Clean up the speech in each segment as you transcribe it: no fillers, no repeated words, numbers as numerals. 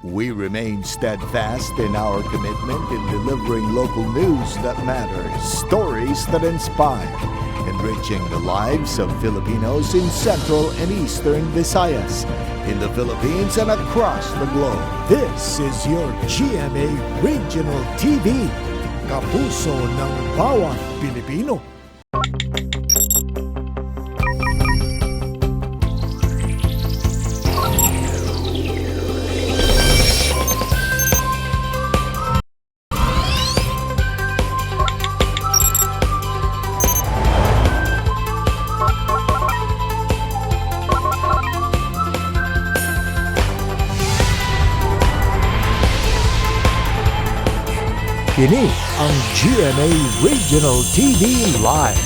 We remain steadfast in our commitment in delivering local news that matters, stories that inspire, enriching the lives of Filipinos in Central and Eastern Visayas, in the Philippines and across the globe. This is your GMA Regional TV, kapuso ng bawat Pilipino. Kini ang GMA Regional TV Live.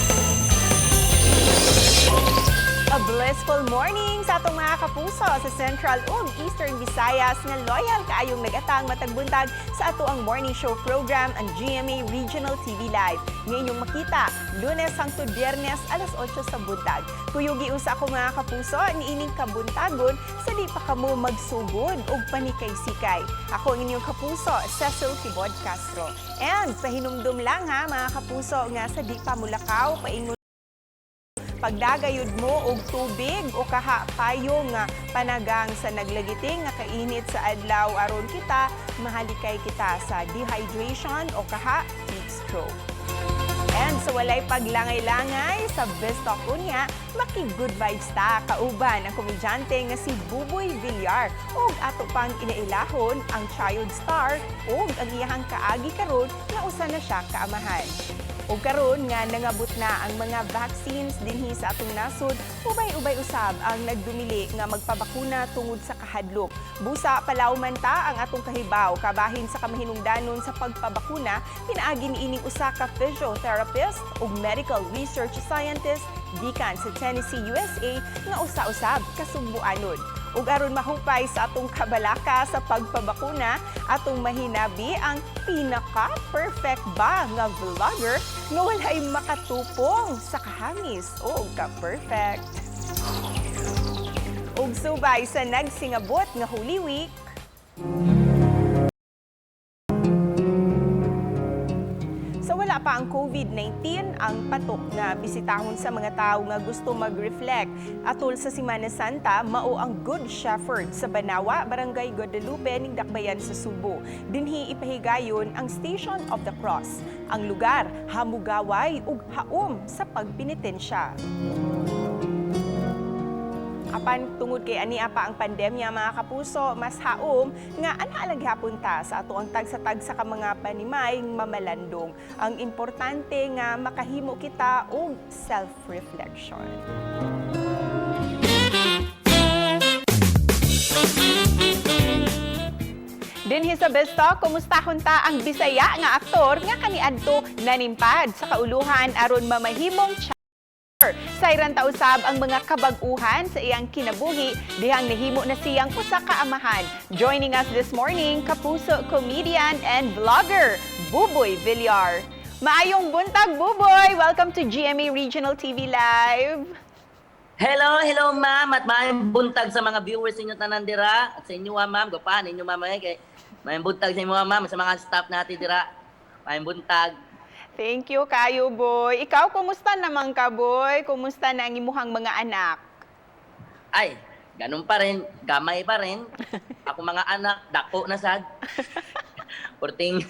A blissful morning sa atong mga kapuso sa Central ug Eastern Visayas nga loyal kaayong nagatang matagbuntag sa ato ang morning show program, ang GMA Regional TV Live. Nga inyong makita Lunes hangtod Biyernes alas 8 sa buntag. Kuyugi usa ako, mga kapuso, niining kabuntagon sa di pa kamo magsugod og panikay-sikay. Ako ang inyong kapuso, Cecil Kibod Castro. And pahinumdum lang ha, mga kapuso, nga sa di pa mulakaw, paingon pagdagayod mo og tubig o kaha payong nga panagang sa naglagiting nga kainit sa adlaw aron kita mahalikay kita sa dehydration o kaha heat stroke. And sa walay paglangay-langay sa Best Talk unya, maki-good vibes ta kauban ang komedyante nga si Buboy Villar ug ato pang inailahon ang child star ug ang iyahang kaagi karon nga usa na siya kaamahan. Ug karon nga nangabot na ang mga vaccines dinhi sa atong nasod, ubay-ubay usab ang nagdumili nga magpabakuna tungod sa kahadlok. Busa palawman ta ang atong kahibaw kabahin sa kamahinungdanon sa pagpabakuna pinaagi niining usa ka physiotherapist ug medical research scientist gikan sa Tennessee, USA nga usa-usab kasugbuanon. Ug aron mahupay sa atong kabalaka sa pagpabakuna, atong mahinabi ang pinaka-perfect ba nga vlogger nga walay makatupong sa kahamis o ka-perfect. Ug subay sa nagsingabot nga Holy Week, sa wala pa ang COVID-19, ang patok nga bisitahon sa mga tao nga gusto mag-reflect atol sa Semana Santa mao ang Good Shepherd sa Banawa, Barangay Guadalupe, ning Dakbayan sa Sugbo. Dinhi ipahigayon ang Station of the Cross. Ang lugar hamugaway ug haom sa pagpenitensya. Apan tungod kay ania pa ang pandemya, mga kapuso, mas haom nga ana lang gihapon ta sa ato ang tagsa-tagsa ka mga panimay mamalandong. Ang importante nga makahimo kita og self-reflection. Dinhi sa Best Talk, kumustahon ta ang Bisaya nga aktor nga kaniadto nanimpad sa kauluhan aron mamahimong Sayran ta usab ang mga kabag-uhan sa iyang kinabuhi dihang nahimo na siyang usa ka amahan. Joining us this morning, kapuso comedian and vlogger Buboy Villar. Maayong buntag, Buboy! Welcome to GMA Regional TV Live. Hello, hello, ma'am, at maayong buntag sa mga viewers ninyo tanan dira at sa inyo ah, ma'am, gwapahan ninyo, ma'am, eh, kay maayong buntag sa inyo ah, ma'am, sa mga staff natin dira. Maayong buntag. Thank you kayo, Boy. Ikaw, kumusta naman ka, Boy? Kumusta na ang imuhang mga anak? Ay, ganun pa rin, gamay pa rin. Ako mga anak, dako na sad. Porting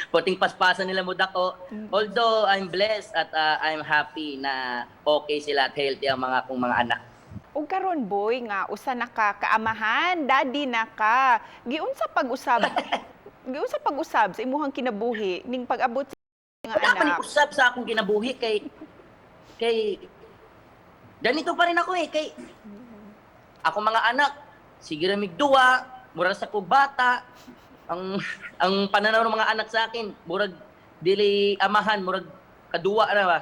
porting paspasan nila mo dako. Although I'm blessed at I'm happy na okay sila at healthy ang mga akong mga anak. Ug karon, Boy, nga usa na ka kaamahan, daddy na ka. Giunsa pag-usab? Giunsa pag-usab sa imuhang kinabuhi ning pag-abot sa mga Wala pa ni anak? usab sa akong kinabuhi kay kay ganito pa rin ako eh, kay ako mga anak sige ra mig duwa, mura sa kog bata. Ang pananaw ng mga anak sa akin, murag dili amahan, murag kaduwa ra ba.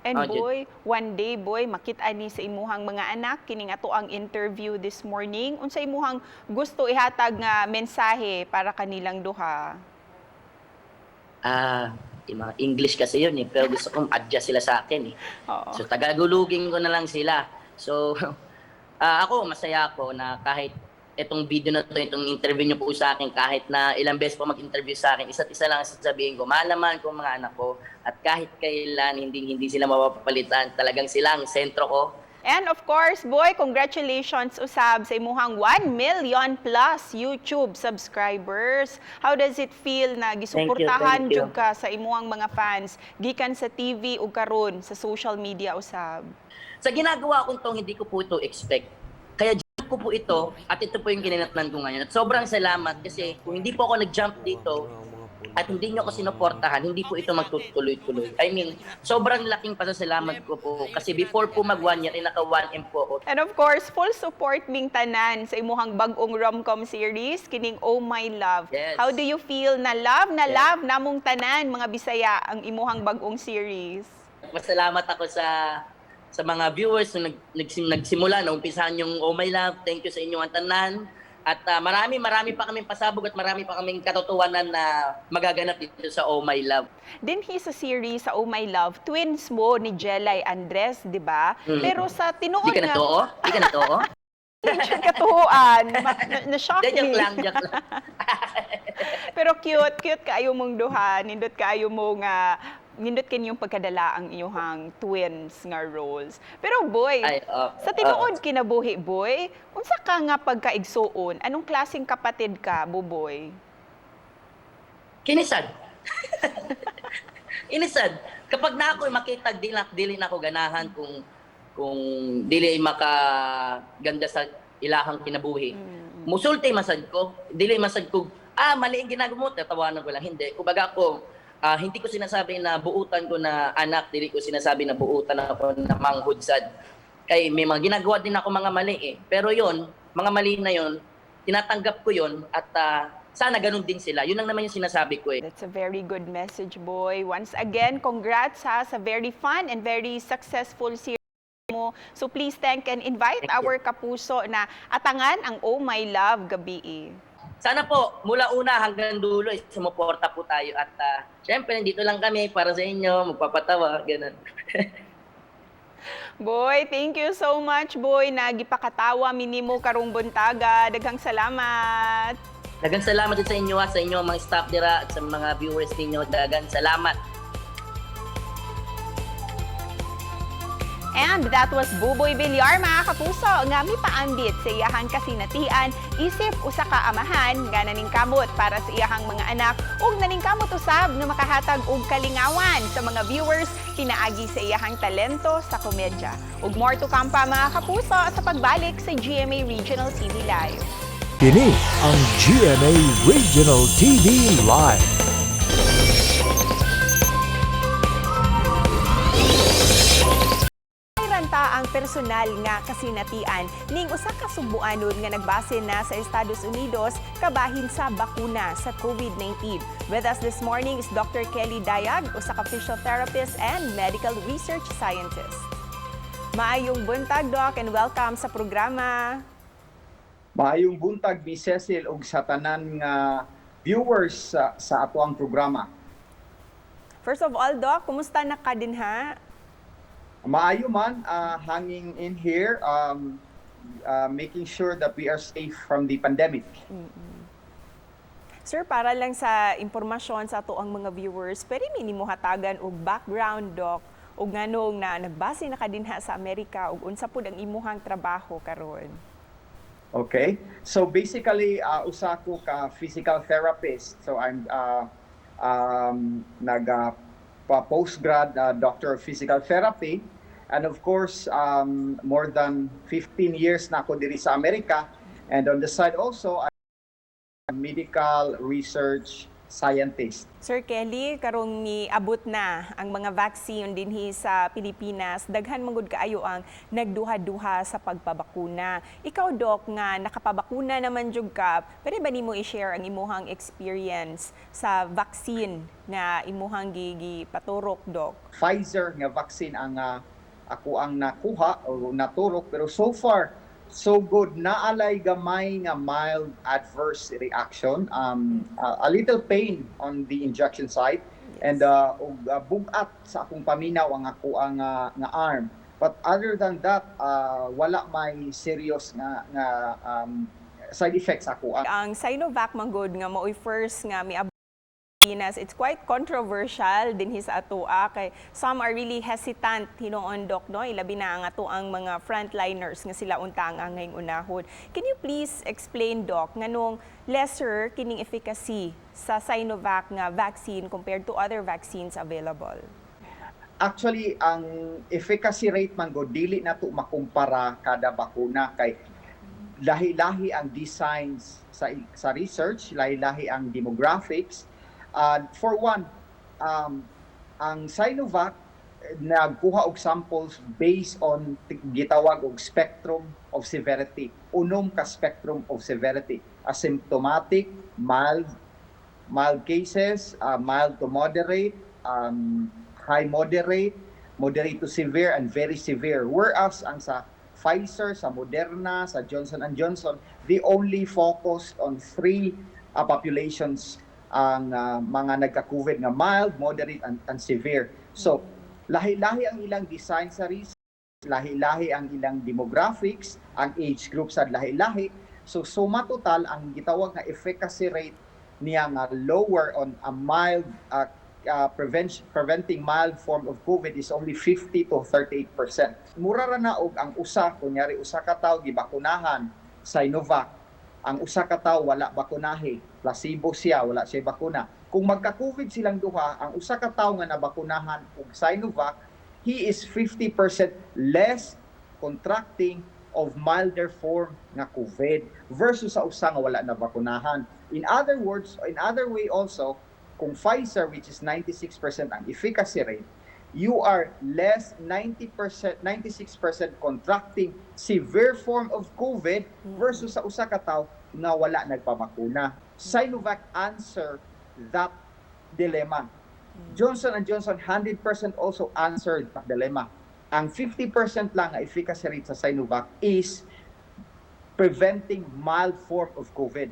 And Oh, Jud. boy, one day, boy, makita ni sa imuhang mga anak kining ato ang interview this morning. Unsa imuhang gusto ihatag nga mensahe para kanilang duha? Ah, yung mga English kasi yun eh, pero gusto kong adjust sila sa akin eh. Oo. So Tagalogin ko na lang sila. So ako, masaya ako na kahit Itong video na to, itong interview niyo po sa akin, kahit na ilang beses po mag-interview sa akin, isa't isa lang ang sasabihin ko, mahal naman ko ang mga anak ko, at kahit kailan, hindi hindi sila mapapalitan. Talagang sila ang sentro ko. And of course, Boy, congratulations usab sa imuhang 1 million plus YouTube subscribers. How does it feel na gisuportahan Thank you. Jud ka sa imuhang mga fans gikan sa TV ug karon sa social media usab? Sa ginagawa kong to, hindi ko po ito expect. Kaya jump ko po ito at ito po yung ginanatnan ko ngayon. At sobrang salamat kasi kung hindi po ako nag-jump dito at hindi nyo ako sinuportahan, hindi po ito magtutuloy-tuloy. I mean, sobrang laking pasasalamat ko po kasi before po mag one year, ay naka 1M po ako. And of course, full support ming tanan sa imuhang bag-ong rom-com series kining Oh My Love. Yes. How do you feel na love namong tanan mga Bisaya ang imuhang bag-ong series? Masalamat ako sa mga viewers na nagsimula na umpisahan yung Oh My Love. Thank you sa inyo ang tanan. At marami marami pa kaming pasabog at marami pa kaming katotohanan na magaganap dito sa Oh My Love. Dinhi sa series sa Oh My Love, twins mo ni Jelay Andres, di ba? Mm. Pero sa tinuod Di ka nga, natuo? Di ka natuo? Hindi siya katuoan. Na-shock Di, joke me. lang, joke lang. Pero cute, cute kaayo mong duha, nindot kaayo mo nga nindot kinyong pagkadala ang inyong twins nga roles. Pero Boy, Ay, oh, sa tinuod kinabuhi, Boy, unsa ka nga pagkaigsuon? Anong klaseng kapatid ka, Buboy? Kinisad. Inisad. Kapag na ako makita, dili na ako ganahan kung dili makaganda sa ilahang kinabuhi. Musulti masad ko, dili masad ko, mali ang ginagawa mo, tatawanan ko lang. Hindi. Kumbaga ako, hindi ko sinasabi na buutan ko na anak, dili ko sinasabi na buutan ako na manghud sad. Kay may mga ginagawa din ako mga mali eh. Pero yon, mga mali na yon, tinatanggap ko yon at sana ganun din sila. Yun lang naman yung sinasabi ko eh. That's a very good message, Boy. Once again, congrats ha, sa very fun and very successful series mo. So please thank and invite Thank you. our kapuso na atangan ang Oh My Love gabi. Sana po, mula una hanggang dulo, eh, sumuporta po tayo. At syempre, nandito lang kami para sa inyo, magpapatawa, ganun. Boy, thank you so much, Boy. Nagipakatawa minimo karong buntaga. Daghang salamat. Daghang salamat din sa inyo, ha, sa inyo mga staff dira at sa mga viewers ninyo. Daghang salamat. And that was Buboy Villar, mga kapuso, nga mipaambit sa iyahang kasinatian, isip usa ka amahan nga naningkamot para sa iyahang mga anak ug naningkamot usab nga makahatag og kalingawan sa mga viewers pinaagi sa iyahang talento sa komedya. Ug more to come pa, mga kapuso, sa pagbalik sa GMA Regional TV Live. Kini ang GMA Regional TV Live. Ranta ang personal nga kasinatian ning usa ka Sugbuanon nga nagbase na sa Estados Unidos kabahin sa bakuna sa COVID-19. With us this morning is Dr. Kelly Dayag, usa ka physiotherapist and medical research scientist. Maayong buntag, Doc, and welcome sa programa. Maayong buntag, Miss Cecil, ug sa tanan nga viewers sa atoang programa. First of all, Doc, kumusta na ka din ha? Maayo man, hanging in here, making sure that we are safe from the pandemic. Sir, para lang sa impormasyon sa ato ang mga viewers, pwede mi nimo hatagan og background, Doc, og nganong na nagbase na ka dinha sa Amerika ug unsa pud ang imuhang trabaho karon? Okay? So basically, usa ko ka physical therapist. So I'm nag pa postgrad doctor of physical therapy and of course more than 15 years na ako diri sa Amerika, and on the side also I'm a medical research scientist. Sir Kelly, karong niabot na ang mga vaccine dinhi sa Pilipinas, daghan man gud kaayo ang nagduha-duha sa pagpabakuna. Ikaw, Doc, nga nakapabakuna naman jud ka, pwede ba nimo i-share ang imuhang experience sa vaccine nga imuhang gipaturok, Doc? Pfizer nga vaccine ang ako ang nakuha o naturok, pero so far so good. Naalay gamay nga mild adverse reaction, a little pain on the injection site and og bugat sa akong paminaw ang ako ang nga arm, but other than that wala may serious nga nga side effects ako. Ang Sinovac manggod nga maoy first nga miabot Pilipinas, it's quite controversial dinhi sa atoa kay some are really hesitant hinuon, Doc, no? Ilabi na ang atoang mga frontliners nga sila unta ang angayng unahon. Can you please explain, Doc, nganong lesser kining efficacy sa Sinovac nga vaccine compared to other vaccines available? Actually, ang efficacy rate man gud, dili na to makumpara kada bakuna kay lahi-lahi ang designs sa research, lahi-lahi ang demographics. For one, ang Sinovac nagkuha og samples based on gitawag og spectrum of severity. Unom ka spectrum of severity: asymptomatic, mild, mild cases, mild to moderate, high moderate, moderate to severe, and very severe. Whereas ang sa Pfizer, sa Moderna, sa Johnson and Johnson, they only focused on three populations ang mga nagka-COVID nga mild, moderate, and severe. So, lahi-lahi ang ilang design sa research, lahi-lahi ang ilang demographics, ang age group sa lahi-lahi. So, suma total, ang gitawag nga efficacy rate niya nga lower on a mild prevention, preventing mild form of COVID is only 50 to 38%. Mura ra na og ang usa, kunyari usa ka tawo gibakunahan Sinovac, ang usa ka tawo wala bakunahi, placebo siya, wala siya bakuna. Kung magka-COVID silang duha, ang usa ka tawo nga nabakunahan og Sinovac, he is 50% less contracting of milder form nga COVID versus sa usa nga wala na bakunahan. In other words, in other way also, kung Pfizer, which is 96% ang efficacy rate, you are less 90%, 96% contracting severe form of COVID versus sa usa ka tawo nga wala nagpabakuna. Sinovac answer that dilemma. Johnson and Johnson 100% also answered that dilemma. Ang 50% lang nga efficacy rate sa Sinovac is preventing mild form of COVID.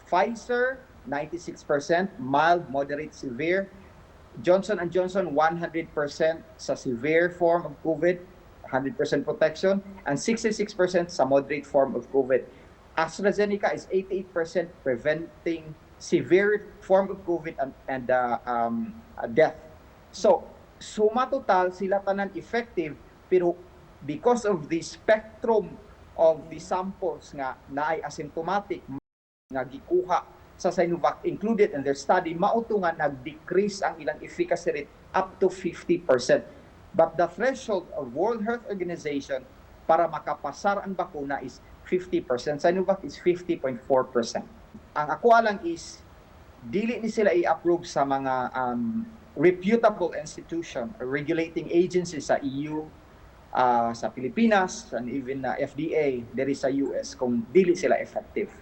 Pfizer 96% mild, moderate, severe. Johnson and Johnson 100% sa severe form of COVID, 100% protection, and 66% sa moderate form of COVID. AstraZeneca is 88% preventing severe form of COVID and death. So, suma total, sila tanan effective, pero because of the spectrum of the samples nga naay asymptomatic nga gikuha sa Sinovac included in their study, mao to nga nag-decrease ang ilang efficacy rate up to 50%. But the threshold of World Health Organization para makapasar ang bakuna is 50%. Sinovac is 50.4%. Ang ako lang is dili ni sila i-approve sa mga reputable institution or regulating agencies sa EU, sa Pilipinas, and even na FDA diri sa US kung dili sila effective.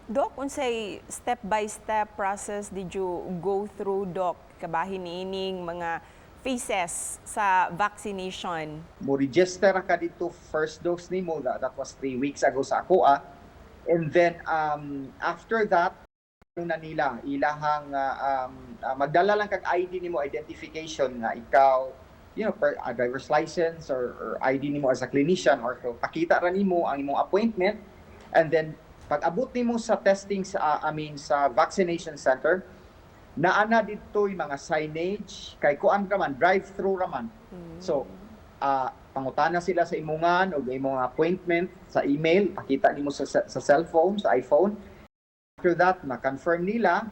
Doc, unsay step-by-step process did you go through, Doc, kabahin niining mga phases sa vaccination? Mo register ka dito first dose nimo, that was 3 weeks ago sa ako ah. And then after that, ano na nila ilahang magdala lang kag ID nimo, identification nga ikaw, driver's license or ID nimo as a clinician or so, pakita ra nimo ang imong appointment. And then pag abot nimo sa testing sa I mean sa vaccination center, naa na dito yung mga signage kay kuan ra man, drive through ra man. So pangutana sila sa imongan o imong appointment sa email, pakita nimo sa cellphone, sa iPhone. After that, ma-confirm nila,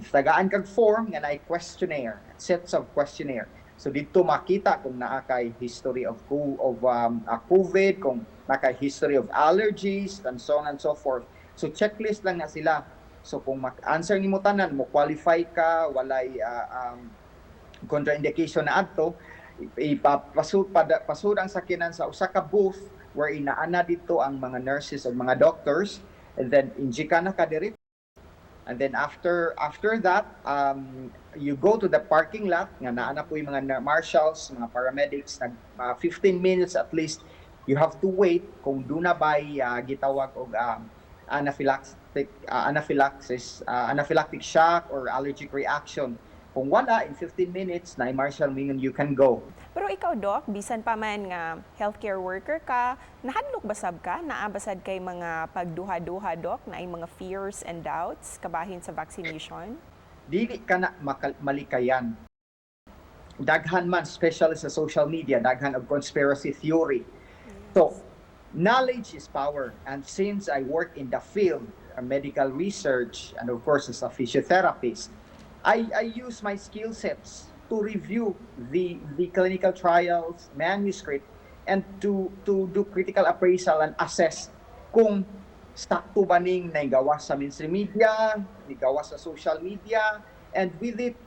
tagaan kag form nga naay questionnaire, sets of questionnaire. So dito makita kung naa kay history of COVID, kung naa kay history of allergies and so on and so forth. So checklist lang na sila. So kung mag-answer nimo tanan, mo qualify ka, walay contraindication na adto, ipapasud pasud ang sakyanan sa usa ka booth where inaana dito ang mga nurses o mga doctors, and then inject na ka diri. And then after that, you go to the parking lot nga naa na po yung mga marshals, mga paramedics, nag 15 minutes at least you have to wait kung duna bay gitawag og anaphylactic shock or allergic reaction. Kung wala, in 15 minutes, na marshal mingon, you can go. Pero ikaw, Doc, bisan pa man nga healthcare worker ka, nahadlok basab ka? Naa basad kay mga pagduha-duha, Doc, na ay mga fears and doubts kabahin sa vaccination? Dili ka na malikayan. Daghan man, especially sa social media, daghan of conspiracy theory. So, knowledge is power. And since I work in the field, medical research, and of course as a physiotherapist, I use my skill sets to review the clinical trials, manuscript, and to do critical appraisal and assess kung sakto ba ning naigawas sa mainstream media, nigawas sa social media, and with it,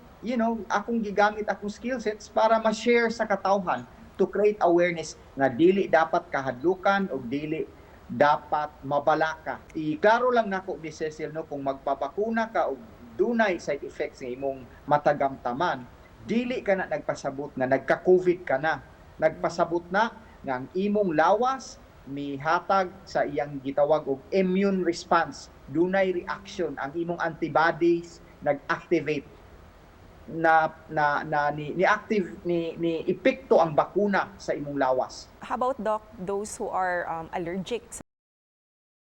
akong gigamit akong skill sets para ma-share sa katawhan to create awareness nga dili dapat kahadlukan o dili dapat mabalaka. Iklaro lang nako, Miss Cecil, no, kung magpabakuna ka o dunay side effects nga imong matagamtaman, dili ka na nagpasabot nga nagka-COVID ka na. Nagpasabot na nga ang imong lawas mihatag sa iyang gitawag og immune response. Dunay reaction ang imong antibodies, nag-activate na na na ni, ni active ni ni epekto ang bakuna sa imong lawas. How about, Doc, those who are allergic sa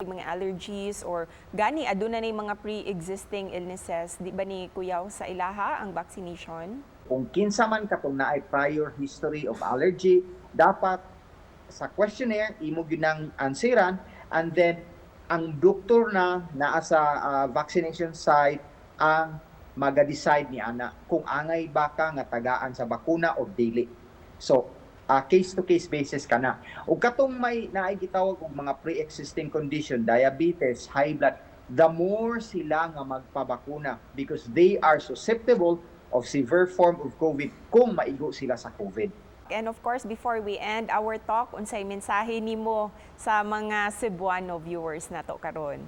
mga allergies or gani aduna na mga pre-existing illnesses, di ba ni kuyaw sa ilaha ang vaccination? Kung kinsa man katong naay prior history of allergy, dapat sa questionnaire imo gyud nang answeran and then ang doktor na naa sa vaccination site ang maga-decide ni ana kung angay ba ka nga tagaan sa bakuna o dili. So, case to case basis ka na. Ug katong may naay gitawag og mga pre-existing condition, diabetes, high blood, the more sila nga magpabakuna because they are susceptible of severe form of COVID kung maigo sila sa COVID. And of course, before we end our talk, unsay mensahe nimo sa mga Cebuano viewers nato karon?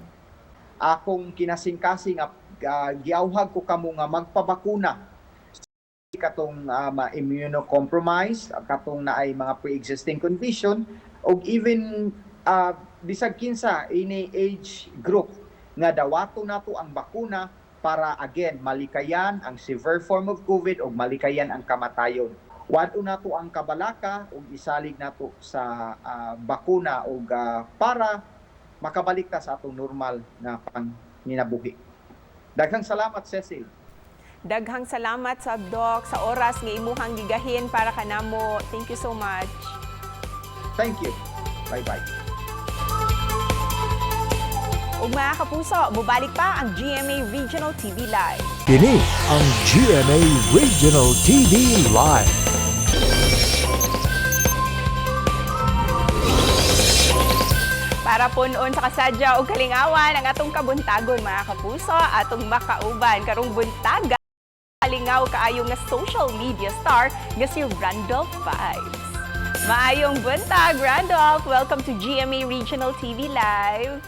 Akong kinasingkasing nga giawhag ko kamo nga magpabakuna katong ma-immunocompromised, katong naay mga pre-existing condition og even bisag kinsa ini age group nga dawato nato ang bakuna para again malikayan ang severe form of COVID og malikayan ang kamatayon. Wad-o nato ang kabalaka ug isalig nato sa bakuna og para makabalik ta sa atong normal na panginabuhi. Daghang salamat, Cecil. Daghang salamat sa Doc sa oras nga imuhang gigahin para kanamo. Thank you so much. Thank you. Bye-bye. Ug mga kapuso, mubalik pa ang GMA Regional TV Live. Kini ang GMA Regional TV Live. Para punon sa kasadya o kalingawan ang atong kabuntagon, mga kapuso, atong makauban karong buntaga kalingaw kaayo nga social media star nga si Randolph Vibes. Maayong buntag, Randolph! Welcome to GMA Regional TV Live.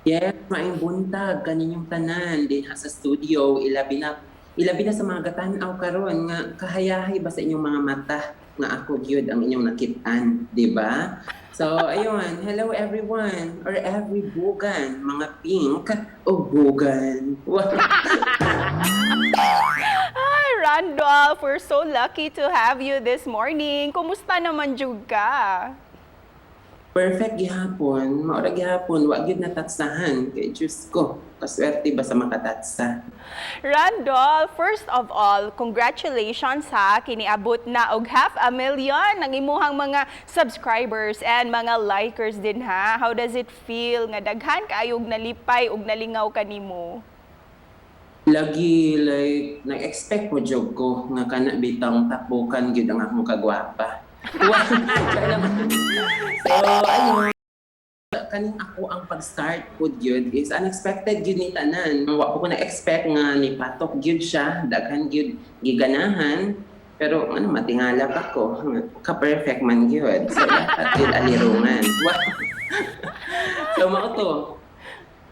Yes, maayong buntag kaninyong tanan dinha sa studio, ilabi na sa mga gatan-aw karon nga kahayahay ba sa inyong mga mata nga ako gyud ang inyong nakit-an, di ba? So ayun, hello everyone or every bugan, mga pink o bugan. Wow. Hi, Randolph! We're so lucky to have you this morning. Kumusta naman jud ka? Perfect gihapon, maura gihapon, wa gyud natatsahan kay Diyos ko. Kaswerte ba sa makatatsa? Randolph, first of all, congratulations ha. Kiniabot na og 500,000 ang imuhang mga subscribers and mga likers din ha. How does it feel nga daghan kaayog nalipay ug nalingaw kanimo? Lagi, like nag-expect mo jud ko nga kana bitang tapukan gyud ang akong kagwapa. Wow. So ayun, kaning ako ang pag-start pod gyud is unexpected gyud ni tanan. Wa po ko na-expect nga ni patok gyud siya, daghan gyud giganahan. Pero ano, matingala pa ko, ka-perfect man gyud. So dapat gyud alirungan. Wow. So mao to.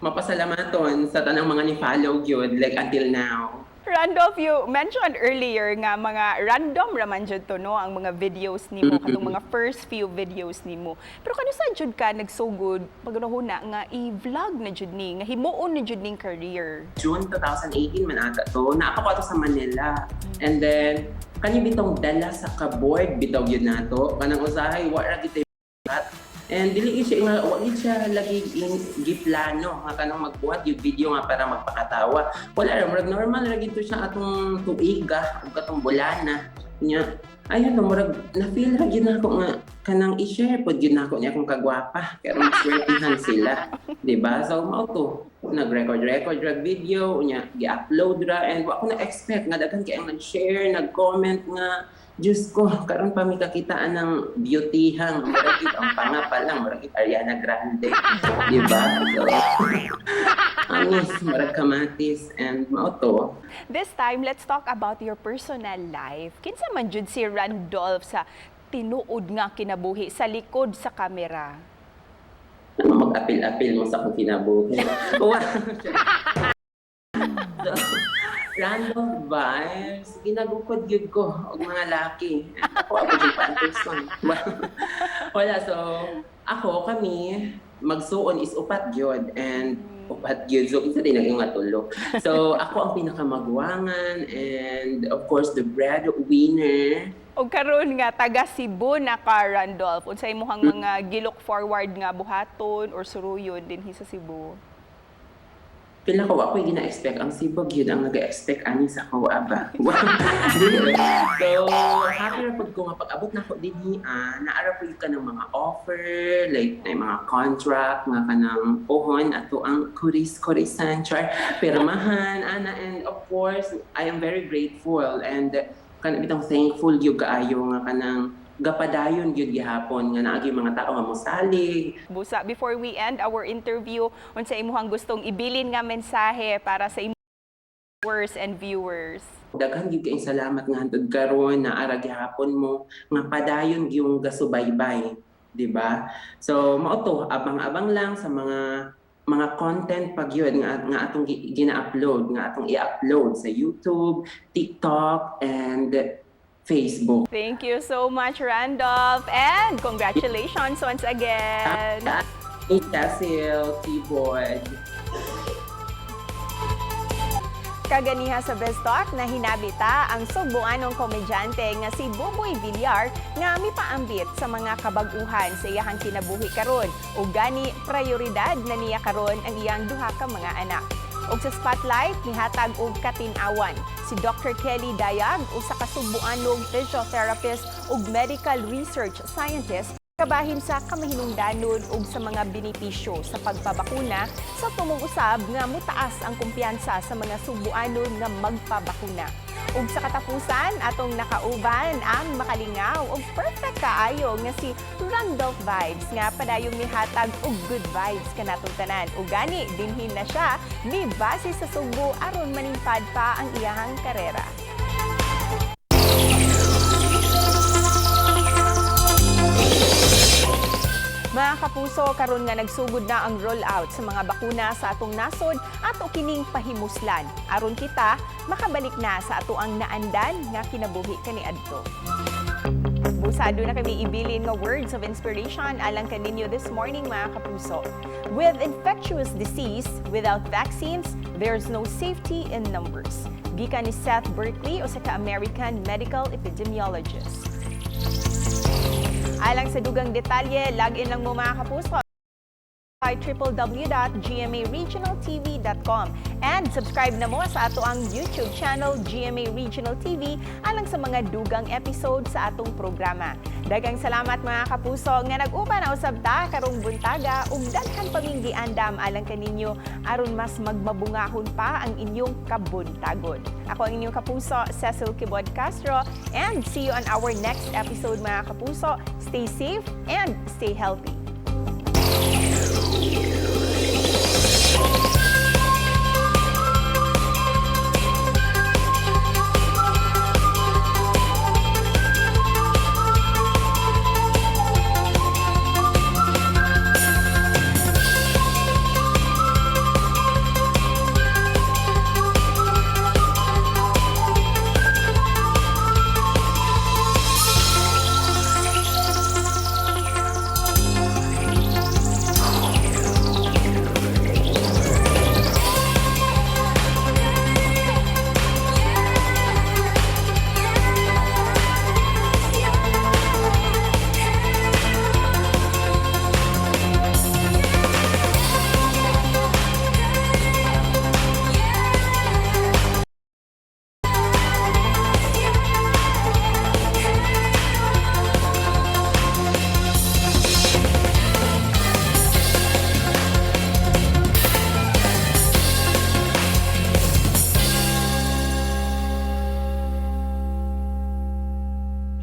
Mapasalamaton sa tanang mga ni follow gyud like until now. Randolph, you mentioned earlier nga mga random raman jud to, no, ang mga videos nimo, katong mga first few videos nimo. Pero kanus-a jud ka nagsugod paghunahuna nga i-vlog na jud ni, nga himuon na jud ning career? June 2018 man ata to, naa pa ko ato sa Manila. And then, kani bitong dala sa ka-bored bitaw yun nato. Kanang usahay, wa ra gyud. And dili gyud siya nga wa gyud siya lagi giplano nga kanang magbuhat yung video nga para magpakatawa. Wala ra, murag normal ra gyud to siya atong tuiga ug katong bulana. Nya ayun no, murag na feel ra gyud nako nga kanang i-share pod gyud nako niya akong kagwapa kay aron maswertihan sila, di ba? So mao to, nag-record record ra video unya gi-upload ra and wa ko na expect nga daghan kay ang nag-share, nag-comment nga Diyos ko, karon pa mi kakitaan ng beautyhang murag gyud ang panga pa lang, murag gyud Ariana Grande, di ba? So anis, murag kamatis and mao to. This time, let's talk about your personal life. Kinsa man jud si Randolph sa tinuod nga kinabuhi sa likod sa kamera? Ano, mag-apil-apil mo sa akong kinabuhi? Wow. So, random vibes, ginagukod gyud ko og mga laki. Ako jud pantuson. Wala, so ako, kami magsuon is upat gyud and upat gyud, so isa din ang iyong tulo. So ako ang pinakamagwangan and of course the breadwinner. O karon nga taga Cebu na ka, Randolph, unsay imong mga gilook forward nga buhaton or suruyon dinhi sa Cebu? Pila ko, ako gina-expect ang Cebu gyud ang nag-expect ani sa ko aba. Dili. So happy ra pud ko nga pag-abot nako dinhi, naa ra pud ka ng mga offer like na mga contract nga kanang pohon ato ang kuris kurisan, char, pirmahan ana, and of course I am very grateful and kanang bitang thankful gyud kaayo nga kanang gapadayon gyud gihapon nga naa gyud mga tao nga mosalig. Busa, before we end our interview, unsa imong gustong ibilin nga mensahe para sa imong viewers and viewers? Daghan gyud kaayong salamat nga hantod karon naa ra gihapon mo nga padayon gyung gasubaybay, di ba? So mao to, abang-abang lang sa mga content pag yun nga atong gina-upload, nga atong i-upload sa YouTube, TikTok and Facebook. Thank you so much, Randolph, and congratulations once again. Cecil, T-Board. Kaganiha sa Best Talk na hinabita ang sugbuanong komedyante nga si Buboy Villar nga mipaambit sa mga kabag-uhan sa iyahang kinabuhi karon ug gani prioridad na niya karon ang iyang duha ka mga anak. Ug sa spotlight, nihatag og katin-awan si Dr. Kelly Dayag, usa ka sugbuanong physiotherapist ug medical research scientist, kabahin sa kamahinungdanon ug sa mga benepisyo sa pagpabakuna sa tumong usab nga mutaas ang kumpiyansa sa mga sugbuanon nga magpabakuna. Ug sa katapusan, atong nakauban ang makalingaw ug perfect kaayo nga si Randolph Vibes nga padayong mihatag og good vibes kanatong tanan. Ug gani dinhin na siya ni base sa Sugbo aron manimpad pa ang iyahang karera. Mga kapuso, karon nga nagsugod na ang rollout sa mga bakuna sa atong nasod ato kining pahimuslan. Aron kita makabalik na sa ato ang naandan nga kinabuhi kaniadto. Busa, duna kami ibilin nga words of inspiration alang kaninyo this morning, mga kapuso. With infectious disease, without vaccines, there's no safety in numbers. Gikan ni Seth Berkley, usa ka American medical epidemiologist. Alang sa dugang detalye, log-in lang mo, mga kapuso, ay www.gmaregionaltv.com and subscribe na mo sa ato ang YouTube channel GMA Regional TV alang sa mga dugang episode sa atong programa. Daghang salamat, mga kapuso, nga nag-uban na usab ta karong buntaga ug daghan pa ming giandam alang kaninyo aron mas magmabungahon pa ang inyong kabuntagon. Ako ang inyong kapuso, Cecil Kibod Castro, and see you on our next episode, mga kapuso. Stay safe and stay healthy.